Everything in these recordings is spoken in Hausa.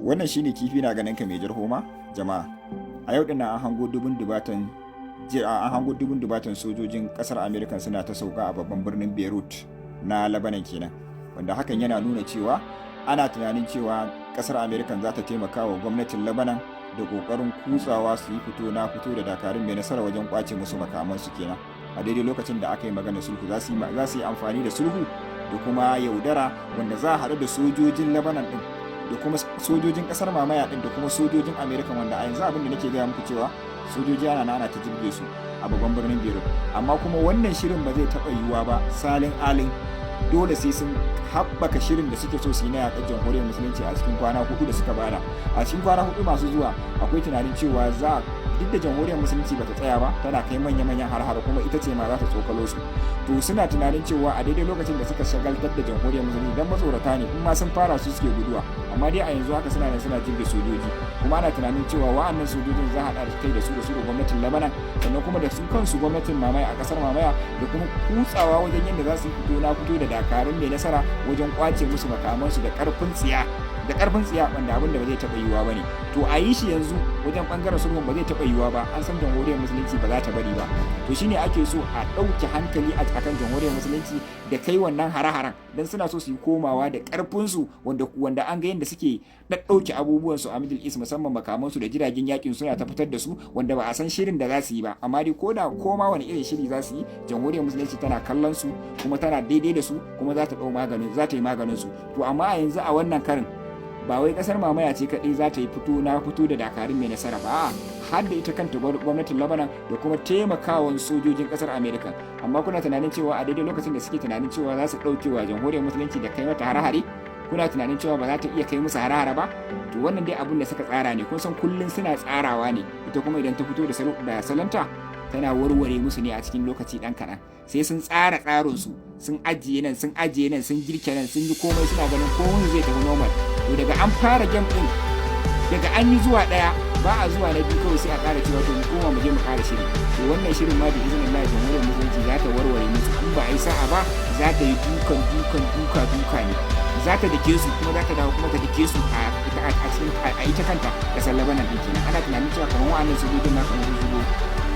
Wannan shine kifi na ganin ka mai jar homa. Jama'a, a yau dinnan an hango dubun dubatan sojojin kasar America suna ta sauka a babban birnin Beirut na Lebanon kenan, wanda hakan yana nuna cewa ana tunanin cewa kasar America za ta taimaka wa gwamnatin Lebanon da kokarin kutsawa su yi fito na fito da dakarun mai nasara wajen kwace musu makamansu kenan. A daidai lokacin da aka yi magana sulhu, za su yi amfani da sulhu da kuma yaudara, wanda za a haɗu da sojojin Lebanon din da kuma sojojin kasar mamaya din da kuma sojojin America, wanda a yanzu abin da nake gaya muku cewa sojoji ana ta jirge su a babban birnin Beirut. Amma kuma wannan shirin ba zai taɓa yiwuwa ba salin alin. Dole sai sun haɓaka shirin da suke so su yi na yaƙar Jamhuriyar Musulunci a cikin kwana 4 da suka bada. A cikin kwana 4 masu zuwa, akwai tunanin cewa za, duk da Jamhuriyar Musulunci bata tsaya ba, tana kai manya-manyan har-har, kuma ita ce ma za ta tsokalo su. To, suna tunanin cewa a daidai lokacin da suka shagaltar da Jamhuriyar Musulunci, dan matsorata ne, in ma sun fara su suke guduwa. Amma dai a yanzu haka suna nan suna jirge sojoji, kuma ana tunanin cewa wa'annan sojojin za a haɗa kai da su da gwamnatin Lebanon, sannan kuma da su kansu gwamnatin mamaya a ƙasar mamaya, da kuma kutsawa wajen yadda za su fito na fito da dakarun mai nasara wajen kwace musu makamansu da ƙarfin tsiya, da karfin tsiya, wanda abin da ba zai taɓa yiwuwa ba ne. To, a yi shi yanzu wajen ɓangaren sulhun ba zai taɓa yiwuwa ba. An san Jamhuriyar Musulunci ba za ta bari ba. To, shine ake so a ɗauke hankali a akan Jamhuriyar Musulunci da kai wannan hare-haren, don suna so su yi komawa da ƙarfinsu, wanda an ga yadda suke ɗaɗɗauke abubuwansu a Middle East, musamman makamansu da jiragen yakin suna ta fitar da su, wanda ba a san shirin da za su yi ba. Amma dai ko da koma wani irin shiri za su yi, Jamhuriyar Musulunci tana kallon su, kuma tana daidai da su, kuma za ta ɗau maganin, za ta yi maganin su. To, amma a yanzu a wannan karin, ba wai kasar mamaya ce kaɗai za ta yi fito na fito da dakarun mai nasara ba, har da ita kanta gwamnatin Lebanon da kuma taimakawan sojojin kasar America. Amma kuna tunanin cewa a daidai lokacin da suke tunanin cewa za su ɗauke wa Jamhuriyar Musulunci da kai mata hare-hare, kuna tunanin cewa ba za ta iya kai musu hare-hare ba? To, wannan dai abun da suka tsara ne. Kun san kullum suna tsarawa ne, ita kuma idan ta fito da salonta, tana warware musu ne a cikin lokaci ɗan kaɗan. Sai sun tsara tsarinsu, sun ajiye nan, sun ajiye nan, sun girke nan, sun yi komai, suna ganin komai zai tafi normal. To, daga an fara game ɗin, daga an yi zuwa ɗaya ba a zuwa na biyu, kawai sai a ƙara cewa to, mu koma mu je mu ƙara shiri. To, wannan shirin ma, bi izinin Allah, Jamhuriyar Musulunci za ta warware musu. In ba a yi sa'a ba, za ta yi dukan dukan duka duka ne, za ta dake su, kuma za ta dawo kuma ta dake su a ita kanta kasar Labanan ɗin kenan. Ana tunanin cewa kamar wa'annan sojojin ma kamar sun shigo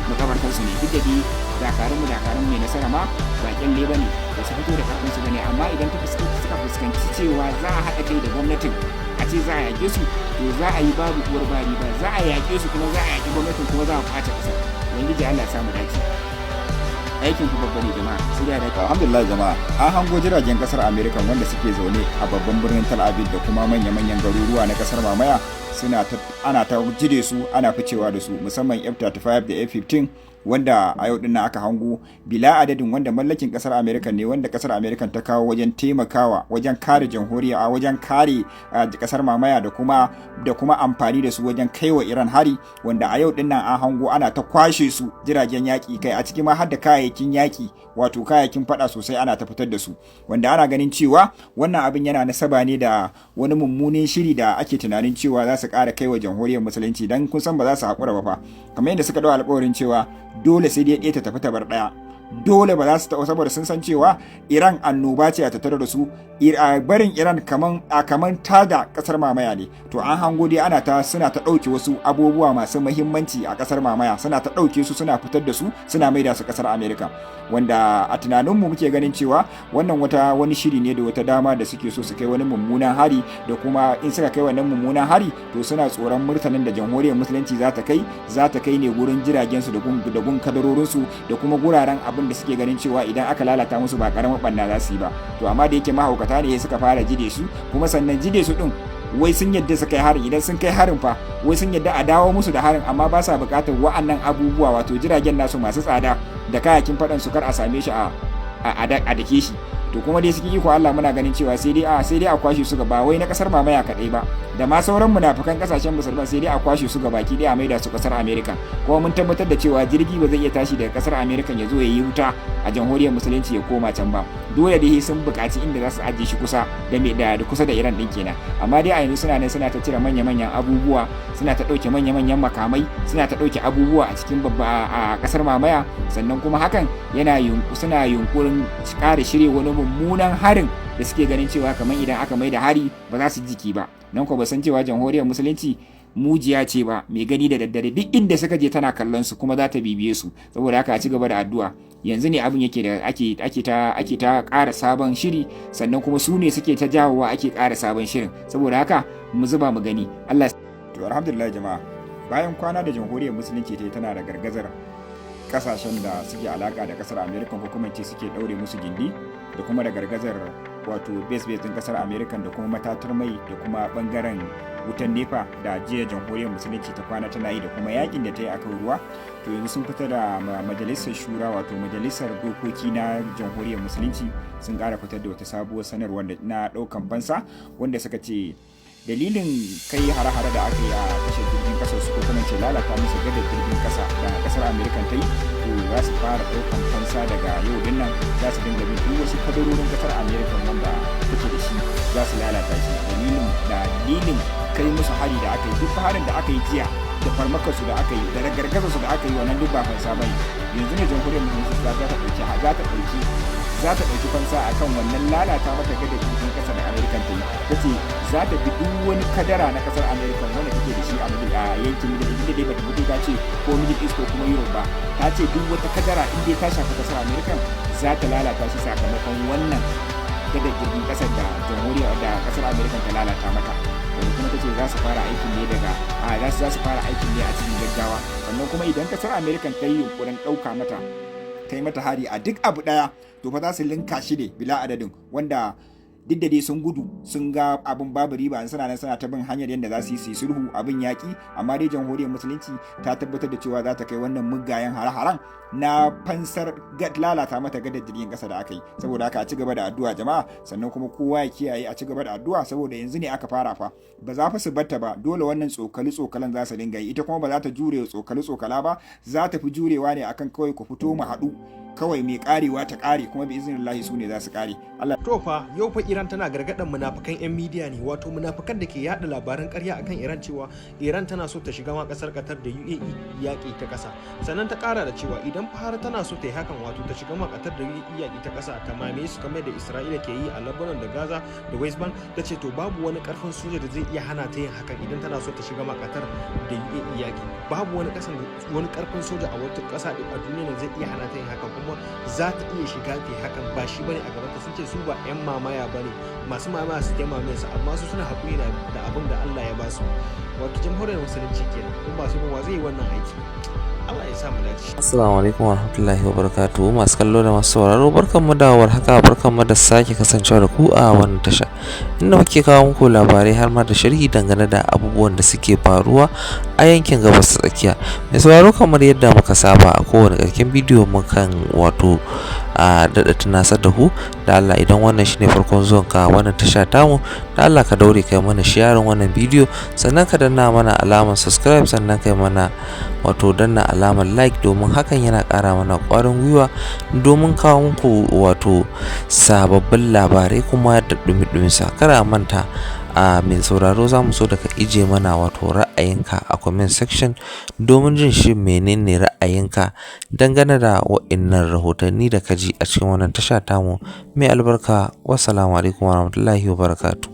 makabartar su ne. Duk da dai dakarun mai nasara ma ba kyalle ba ne, ba su fito da karfin su ba ne. Amma idan ta suka fuskanci cewa za a haɗa kai da gwamnatin a ce za a yaƙe su, to za a yi babu uwar bari ba. Za a yaƙe su, kuma za a yaƙi gwamnatin, kuma za a kwace ƙasar. Ubangiji Allah ya samu dace. Aikin ku babba ne, jama'a, sai da dace. Alhamdulillah, jama'a, an hango jiragen kasar America wanda suke zaune a babban birnin Tel Aviv da kuma manya-manyan garuruwa na kasar mamaya, suna ta ana ta jide su, ana ficewa da su, musamman F-35 da F-15, wanda a yau dinnan aka hango bila adadin, wanda mallakin kasar America ne, wanda kasar America ta kawo wajen taimakawa wajen kare jamhuriya, a wajen kare kasar mamaya, da kuma amfani da su wajen kaiwa Iran hari, wanda a yau dinnan an hango ana ta kwashe su, jiragen yaki, kai a ciki ma har da kayayyakin yaki, wato kayayyakin fada sosai, ana ta fitar da su, wanda ana ganin cewa wannan abin yana nasaba ne da wani mummunan shiri da ake tunanin cewa za su ƙara kaiwa Jamhuriyar Musulunci. Dan kun san ba za su haƙura ba fa, kamar yadda suka ɗau alƙawarin cewa dole sai dai ɗaya ta tafi ta bar ɗaya. Dole ba za su taɓa, saboda sun san cewa Iran annoba ce a tattare da su. Barin Iran kaman tada kasar mamaya ne. To, an hango dai ana ta suna ta ɗauke wasu abubuwa masu muhimmanci a kasar mamaya, suna ta ɗauke su, suna fitar da su, suna maida su kasar America, wanda a tunaninmu muke ganin cewa wannan wani shiri ne da wata dama da suke so su kai wani mummunan hari, da kuma in suka kai wannan mummunan hari, to suna tsoron murtanin da Jamhuriyar Musulunci za ta kai ne gurin jiragen su da gun kadarorin su da kuma guraren abin da suke ganin cewa idan aka lalata musu, ba karamar banna za su yi ba. To, amma da yake mahaukata ne, suka fara jide su, kuma sannan jide su din, wai sun yadda su kai harin. Idan sun kai harin fa, wai sun yadda a dawo musu da harin, amma ba sa bukatar wa'annan abubuwa, wato jiragen nasu masu tsada da kayakin faɗan su, kar a same shi a dake shi. To, kuma dai cikin iko Allah, muna ganin cewa sai dai a kwashe su gaba, wai na kasar mamaya kaɗai ba, da ma sauran munafukan kasashen musulman, sai dai a kwashe su gabaki ɗaya a maida su kasar America. Kuma mun tabbatar da cewa jirgi ba zai iya tashi daga kasar America ya zo ya yi wuta a Jamhuriyar Musulunci ya koma can ba. Dole dai sun buƙaci inda za su ajiye shi kusa da da kusa da Iran din kenan. Amma dai a yanzu suna nan suna ta cire manya-manyan abubuwa, suna ta ɗauke manya-manyan makamai, suna ta ɗauke abubuwa a cikin babba a kasar mamaya. Sannan kuma hakan yana suna yunkurin ƙara shirya wani mummunan harin. da suke ganin cewa kamar idan aka mai da hari ba za su jiki ba. Nan ko ba san cewa Jamhuriyar Musulunci mujiya ce ba mai gani da daddare, duk inda suka je tana kallon su kuma za ta bibiye su. Saboda haka a ci gaba da addu'a. Yanzu ne abin yake da ake ta ƙara sabon shiri, sannan kuma su ne suke ta jawowa ake ƙara sabon shirin. Saboda haka mu zuba mu gani. Allah. To, alhamdulillah jama'a, bayan kwana da Jamhuriyar Musulunci ta tana da gargazar kasashen da suke alaka da kasar America, ko kuma ce suke daure musu gindi, da kuma da gargazar wato base base din kasar America, da kuma matatar mai, da kuma bangaren wutan NEPA da jiya Jamhuriyar Musulunci ta kwana tana yi, da kuma yakin da ta yi akan ruwa. To, yanzu sun fita da Majalisar Shura, wato Majalisar Dokoki na Jamhuriyar Musulunci, sun kara fitar da wata sabuwar sanarwar na daukan fansa, wanda suka ce dalilin kai hare-hare da aka yi a tashar jirgin kasar su, ko kuma ce lalata musu gadar jirgin kasa da kasar Amerika ta yi, to za su fara daukan fansa daga yau din nan. Za su dinga bin duk wasu kadarorin kasar Amerika wanda take da shi, za su lalata shi dalilin kai musu hari da aka yi. Duk harin da aka yi jiya da farmakar su da aka yi da ragargazar su da aka yi, wannan duk ba fansa bane. Yanzu ne Jamhuriyar Musulunci za ta ɗauki fansa akan wannan lalata mata gadar jirgin ƙasa da Amerikan ta yi. Ta ce za ta bi duk wani kadara na ƙasar Amerikan wanda take da shi a yankin Middle East, da dai bata fito ta ce ko Middle East ko kuma Europe ba. Ta ce duk wata kadara in dai ta shafi ƙasar Amerikan, za ta lalata shi sakamakon wannan gadar jirgin ƙasar da jamhuriyar da ƙasar Amerikan ta lalata mata. Wanda kuma ta ce za su fara aikin ne daga a za su fara aikin ne a cikin gaggawa. Sannan kuma idan ƙasar Amerikan ta yi yunkurin ɗauka mata, kai mata hari a duk abu daya, to fa za su linka shi ne bila adadin. Wanda duk da dai sun gudu, sun ga abin babu riba, suna nan suna ta bin hanyar yadda za su yi sulhu, abin yaƙi. Amma dai Jamhuriyar Musulunci ta tabbatar da cewa za ta kai wannan mugayen hare-haren na fansar lalata mata gadar jirgin ƙasa da aka yi. Saboda haka a ci gaba da addu'a jama'a, sannan kuma kowa ya kiyaye, a ci gaba da addu'a, saboda yanzu ne aka fara fa. Ba za fa su batta ba, dole wannan tsokali tsokalan za su dinga yi. Ita kuma ba za ta jure tsokali tsokala ba, za ta fi jurewa ne akan kawai ku fito mu haɗu kawai, mai karewa ta kare, kuma bi iznillahi su ne za su kare. Allah. To fa, yau fa Iran tana gargadan munafukan yan midiya ne, wato munafukan da ke yada labaran ƙarya akan Iran, cewa Iran tana so ta shiga ma kasar Qatar da UAE yaƙi ta ƙasa. Sannan ta ƙara da cewa idan fa har tana so ta yi hakan, wato ta shiga ma Qatar da UAE yaƙi ta ƙasa, ta mamaye su kamar da Isra'ila ke yi a Lebanon da Gaza da West Bank, ta ce to babu wani ƙarfin soja da zai iya hana ta yin hakan. Idan tana so ta shiga ma Qatar da UAE yaƙi, babu wani ƙasan wani ƙarfin soja a wata ƙasa a duniya da zai iya hana ta yin hakan, kuma za ta iya shiga ta yi hakan, ba shi bane a gabanta. Sun ce su ba 'yan mamaya bane, masu mamaya su ta mamaye su, amma su suna haƙuri da abin da Allah ya ba su, wato Jamhuriyar Musulunci kenan. In ba su ba, wa zai yi wannan aiki? Allah ya sa mu dace. Assalamu alaikum warahmatullahi wabarakatuh. Masu kallo da masu sauraro, barkanmu da warhaka, barkanmu da sake kasancewa da ku a wannan tasha inda muke kawo muku labarai har ma da sharhi dangane da abubuwan da suke faruwa a yankin Gabas ta Tsakiya. Mai sauraro, kamar yadda muka saba a kowane ƙarshen bidiyo, mukan wato a daɗa tunasar da ku da Allah, idan wannan shine farkon zuwan ka wannan tasha tamu, da Allah ka daure kai mana sharing wannan bidiyo, sannan ka danna mana alamar subscribe, sannan kai mana wato danna alamar like, domin hakan yana ƙara mana ƙwarin gwiwa domin kawo muku wato sababbin labarai kuma da ɗumi sa. Kada a manta, a mai sauraro, za mu so da ka ije mana wato ra'ayinka a comment section domin jin shi menene ra'ayinka dangane da wa'innan rahotanni da ka ji a cikin wannan tasha tamu mai albarka. Wassalamu alaikum warahmatullahi wabarakatuh.